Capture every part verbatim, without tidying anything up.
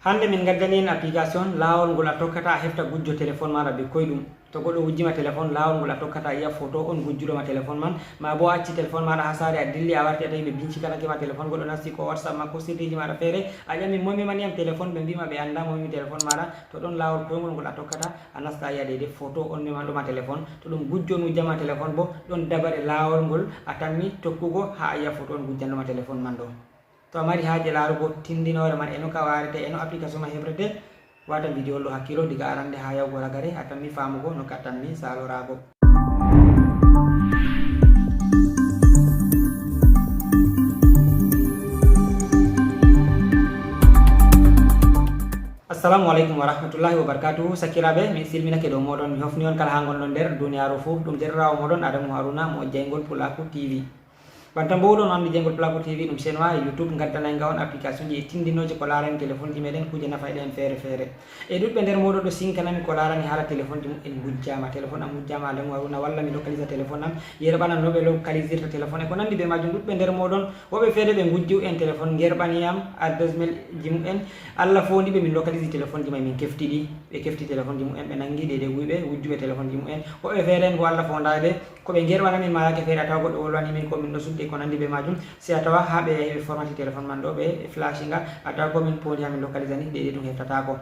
Hannde min ngaddani en application, laawol ngol a tokkata a hefta gujjo telefon maaɗa bee koyɗum. To goɗɗo wujji ma telefon, laawol ngol a tokkata a yi'a foto on gujjuɗo ma telefon man, maa boo a acci telefon maaɗa haa saare a dilli a warti a tawi ɓe bincikanake ma telefon, goɗɗo nasti ko WhatsApp ma ko sirriiji maaɗa feere, a ƴami mo memi mani yam telefon, ɓe mbi ma ɓe anndaa mo memi telefon maaɗa. To ɗon laawol koyŋgol ngol a tokkata a nasta a yi'a deydey foto on memanɗo ma telefon. To ɗum gujjo on wujjan ma telefon boo, ɗon dabare laawol ngol a tammi tokkugo haa a yi'a foto on gujjanɗo ma telefon man ɗo. To a mari haaje laarugo tindinoore man e no ka waarete e no application man heɓrete, waatan video ɗo hakkiilo diga arande haa yahugo ragare, a tammi faamugo no ka tammi saaloraago. Assalamu alaikum wa rahmatullahi wa barakatuhu. Sakiraaɓe, mi silminake dow mooɗon, mi hofni on kala haa ngonɗon nder duniyaaru fuu. Ɗum deerɗiraawo mooɗon Adamu Haruna mo jayngol Pulaaku T V. Banta mbo'uɗon anndi jayngol Pulaaku T V ɗum chaîne wa e YouTube ngaddanaynga on application ji e tindinooje ko laarani telefonji meɗen, kuuje nafayɗe en feere feere. E ɗuɗɓe nder mooɗon ɗo sinkanami ko laarani haala telefonji mumen ngujjaama. Telefon am ngujjaama, Adamu Haruna walla mi localisa telefon am, yerɓana no ɓe localisirta telefon e ko nanndi bee maajum. Ɗuɗɓe nder mooɗon, woɓɓe feere ɓe ngujji en telefon, ngerɓani yam adresse mail ji mumen. Allah foondi ɓe, min localisi telefonji may, min kefti ɗi. Ɓe kefti telefonji mumen, ɓe nanngi deydey wuyɓe, wujjuɓe telefonji mumen. Woɓɓe feere en boo Allah foondaay ɓe. Ko ɓe ngerɓana min maayaake feere, a tawa goɗɗo wolwani min ko min ɗo suddi e ko nanndi bee maajum, sey a tawa haa ɓe yahi ɓe formati telefon man ɗo, ɓe flashi nga, a tawa ko min poondi haa min localisani, deydey ɗum heftataako.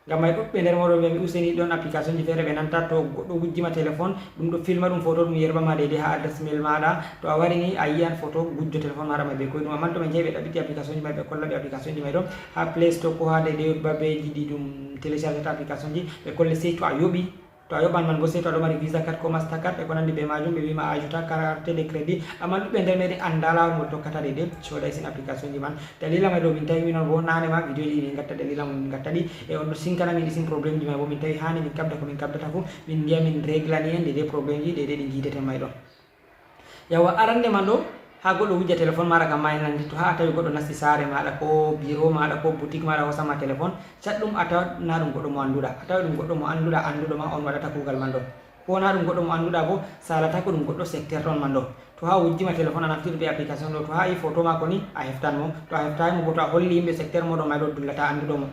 Ngam may ɗuɗɓe nder mooɗon mbi'a mi, useni, ɗon application ji feere ɓe nanta, to goɗɗo wujji ma telefon, ɗum ɗo filma ɗum foto, ɗum yerɓa ma deydey haa adresse mail maaɗa. To a wari ni, a yi'an foto gujjo telefon maaɗa may bee koyɗum. Ammaa to ɓe njahi ɓe ɗaɓɓiti application ji may, ɓe kolla ɓe application ji may ɗo haa Play Store ko haa deydey babeeji ɗi ɗum téléchargeta application ji, ɓe kolle sey to a yoɓi. To a yoɓan man boo, sey to aɗo mari Visa card ko Mastercard e ko nanndi bee maajum, ɓe wi'i ma a ajouta carte de crédit. Ammaa ɗuɗɓe nder meɗen anndaa laawol ngol tokkata deydey cooday sin application ji man. Daliila may ɗo min tawi minon boo naane ma video ji min ngatta, daliila mum min ngatta ɗi. E on ɗo sinkana min isin problème ji may boo, min tawi haani min kabda ko min kabdata fuu, min ngi'a min reglani en deydey problème ji deydey ɗi ngiideten may ɗo. Yawa, arande man ɗo, haa goɗɗo wujja telefon maaɗa ngam maynande, to haa a tawi goɗɗo nasti saare maaɗa, ko biro maaɗa, ko boutique maaɗa, hoosan ma telefon, caɗɗum a tawa na ɗum goɗɗo mo annduɗa, a tawa ɗum goɗɗo mo annduɗa, annduɗo ma, on waɗata kuugal man ɗo. Ko na ɗum goɗɗo mo annduɗa boo, salataako ɗum goɗɗo secteur ton man ɗo. To haa wujji ma telefon, a naftiri bee application ɗo, to haa yi foto maako ni, a heftan mo. To a heftaay mo boo, to a holli yimɓe secteur mooɗon may ɗo, dullata annduɗo mo.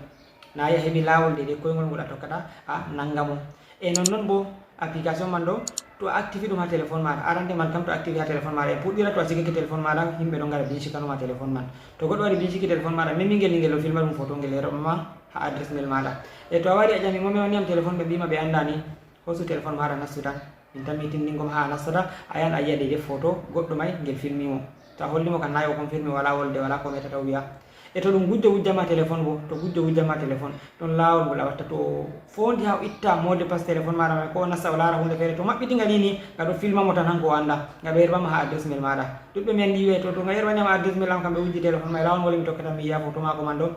Na a heɓi laawol deydey koyŋgol ngol a tokkata a nanga mo. E nonnon boo application man ɗo, to a activi ɗum haa telefon maaɗa, arande man kam to a activi haa telefon maaɗa, e puɗɗira to a sigake telefon maaɗa, yimɓe ɗon ngara bincikano ma telefon man. To goɗɗo waɗi binciki telefon maaɗa, memi ngel ni, ngel ɗo filma ɗum foto, ngel yerɓa ma haa adresse mail maaɗa. E to a wari a ƴami mo memi mani yam telefon, ɓe mbi ma ɓe anndaa ni, hoosu telefon maaɗa nastu tan. Min tammi tindingo ma haa a nastata, a yahan a yi'a deydey foto goɗɗo may ngel filmi mo. To a holli mo kam na o confirme, walaa wolde, walaa ko metata o wi'a. E to ɗum gujjo wujja ma telefon boo, to gujjo wujja ma telefon, ɗon laawol ngol a watta. To o foondi haa o itta mot de passe telefon maaɗa may, ko o nasta o laara huunde feere, to maɓɓiti nga ni ni, nga ɗo filma mo tan, hanko o anndaa, nga ɗo yerɓa ma haa adresse mail maaɗa. Ɗuɗɓe mi anndi wi'ay to, to nga yerɓani am adresse mail am kam, ɓe wujji telefon may, laawol ngol mi tokkata mi yi'a foto maako man ɗo.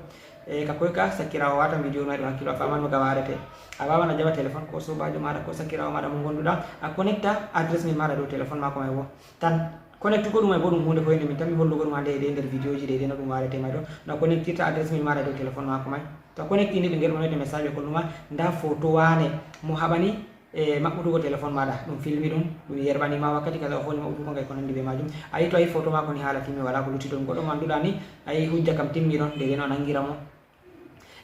E ka koy ka, sakiraawo, waatan video may ɗo hakkiilo, a faaman no nga waarete. A waawan a jaɓa telefon ko soobaajo maaɗa ko sakiraawo maaɗa mo ngonduɗa, a connecta adresse mail maaɗa dow telefon maako may boo. Tan connectugo ɗum may boo ɗum huunde ko hinde min tammi hollugo ɗum hannde e ɗe nder video ji ɗe, ɗe no ɗum waarete may ɗo. No a connectirta adresse mail maaɗa dow telefon maako may. To a connecti ni, ɓe ngerɓanoyte message, ɓe kollu ma ndaa foto waane mo haɓani e maɓɓutugo telefon maaɗa, ɗum filmi ɗum, ɗum yerɓani ma wakkati kaza, o fooni maɓɓutugo nga e ko nanndi bee maajum. A yi to a yi foto maako ni, haala timmi, walaa ko lutti ton. Goɗɗo mo annduɗa ni, a yi hujja kam timmi ɗon, deydey no a nanngira mo.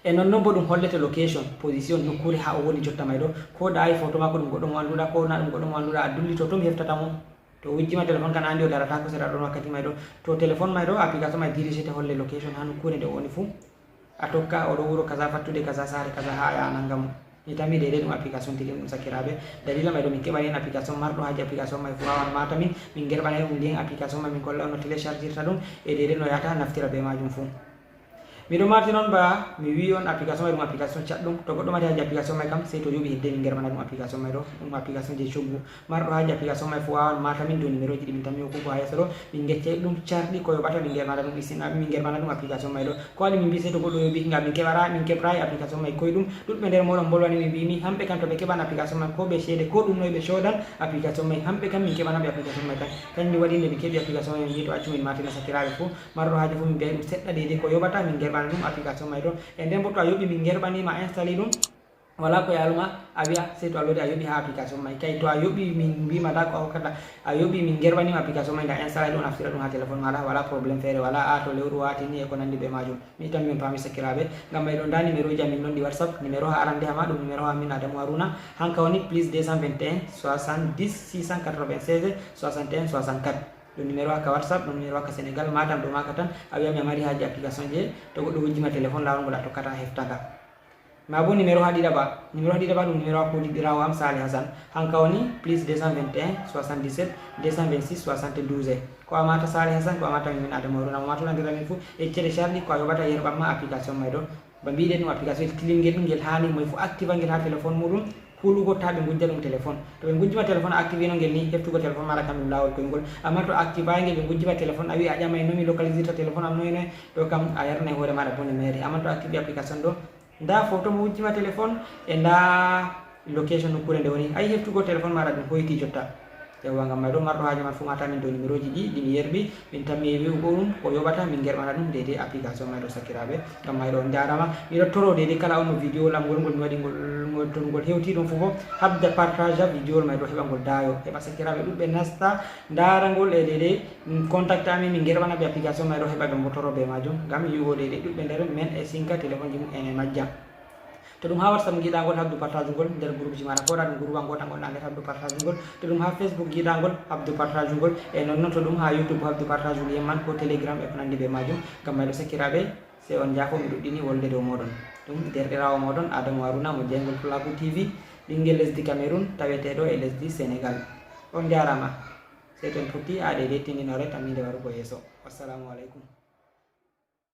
E nonnon boo ɗum hollete location, position, nokkuure haa o woni jotta may ɗo. Ko da a yi foto maako ɗum goɗɗo mo annduɗa, ko na ɗum goɗɗo mo annduɗa, a dulli to, to mi heftata mo. To o wujji ma telefon kan, a anndi o darataako sera ɗon wakkati may ɗo. To telefon may ɗo, application may dirigete, holle location haa nokkuure nde o woni fuu. A tokka, o ɗo wuro kaza, fattude kaza, saare kaza, haa a yaha a nanga mo. Mi tammi deydey ɗum application tigi ɗum, sakiraaɓe. Daliila may ɗo min keɓani en application, marɗo haaje application may fuu waawan maata min, min ngerɓana on lien application may, min kolla on no téléchargirta ɗum, e deydey no yahata naftira bee maajum fuu. Mi ɗo maati non ba mi wi'i on, application may ɗum application caɗɗum. To goɗɗo mari haaje application may kam, sey to yoɓi hidde min ngerɓana ɗum application may ɗo. Ɗum application jey coggu. Marɗo haaje application may fuu waawan maata min dow numéro ji ɗi min tammi hokkugo haa yeeso ɗo. Min ngeccay ɗum carɗi ko yoɓata, min ngerɓana ɗum isin, min ngerɓana ɗum application may ɗo. Ko waɗi min mbi sey to goɗɗo yoɓi ngam min keɓaay, min keɓraay application may koyɗum. Ɗuɗɓe nder mooɗon mbolwani mi, mbi mi hamɓe kam to ɓe keɓan application may ko bee ceede ko ɗum noy ɓe coodan application may. Hamɓe kam min keɓana ɓe application may tan. Kanjum waɗi nde min keɓi application may, min mbi to accu min maatina sakiraaɓe fuu. Marɗo haaje fuu min mbi'ay ɗum seɗɗa deydey ko yoɓata, min ngerɓana ɗum application may ɗo. E nden boo to a yoɓi min ngerɓani ma, installe ɗum. Wala ko yaaluma, a wi'a sey to a lori a yoɓi haa application may. Kay to a yoɓi min mbi'ma ndaa ko a hokkata, a yoɓi min ngerɓanima application may, ndaa installa ɗum, a naftira ɗum haa téléphone maaɗa, wala problème feere, wala a to lewru waati ni e ko nanndi bee maajum. Mi itan min paami sakiraaɓe, ngam may ɗon ndaa numéro ji amin ɗon ɗi WhatsApp, numéro haa arande haa ma ɗum numéro haa min Adamu Haruna, hanka woni plus deux cent vingt et un soixante-dix six cent quatre-vingt-seize soixante et un soixante-quatre. Ɗum numéro haa ka WhatsApp, ɗum numéro haa ka Sénégal, Matam ɗo maaka tan, a wi'a mi a mari haaje application je, to goɗɗo wujji ma téléphone laawol ngol a tokkata a hefta nga. Ma bo numéro haa ɗiɗaɓa, numéro haa ɗiɗaɓa ɗum numéro haa kuudiɗɗiraawo am Salih Hassan, hanka woni plus deux cent vingt et un soixante-dix-sept deux cent vingt-six soixante-douze. Ko a mata Salih Hassan, ko a mata min Adamu Haruna, mo ma to nanndira min fuu, e ceede carɗi ko a yoɓata yerɓan ma application may ɗo. Ba mbiɗen ɗum application tilingel, ngel haani moy fuu activa ngel haa téléphone muɗum, hulugo taa ɓe ngujja ɗum téléphone. To ɓe ngujji ma téléphone a activino ngel ni, heftugo téléphone maaɗa kam ɗum laawol koyngol. Amma to a activay ngel ɓe ngujji ma téléphone, a wi'i a ƴamay no mi localisirta téléphone am noy noy, ɗo kam a yarnay hoore maaɗa bone meere. Amma to a activi application ɗo, ndaa photo mo wujji ma téléphone, e ndaa location nokkuure nde woni. A yi'i heftugo téléphone maaɗa ɗum hoyti jotta. Yawwa, ngam may ɗo marɗo haaje man fuu mata min dow numéro ji ɗi, ɗi mi yerɓi, min tammi wi'ugo ɗum ko yoɓata, min ngerɓana ɗum deydey application may ɗo sakiraaɓe. Ngam may ɗo on njaaraama. Miɗo toro deydey kala on mo vidéo lam ngol ngol mi waɗi ngol, ngol to ngol hewti ɗum fuu bo, habda partage vidéo may ɗo heɓa ngol daayo, heɓa sakiraaɓe ɗuɗɓe nasta ndaara ngol e deydey, mm, contact amin, min ngerɓana ɓe application may ɗo heɓa ɓe mbotoro bee maajum. Ngam yi'ugo deydey ɗuɗɓe nder men e sinka téléphone ji mum en e majja. To ɗum haa WhatsApp ngiɗa ngol, habdu partage ngol nder groupe ji maaɗa. Ko waɗa ɗum groupe an ngoota ngonɗa nder, habdu partage ngol. To ɗum haa Facebook ngiɗa ngol, habdu partage ngol. E nonnon to ɗum haa YouTube, habdu partage ngol yemman ko Telegram e ko nanndi bee maajum. Ngam may ɗo sakiraaɓe, sey on njaafo mi ɗuɗɗini wolde dow mooɗon. Ɗum deerɗiraawo mooɗon Adamu Haruna mo Jeyngol Pulaaku T V, ɓinngel lesdi Cameroun, taweteeɗo e lesdi Senegal. On njaaraama. Sey to en potti haa deydey tindinoore tammiinde warugo yeeso. Wassalaamu aleykum.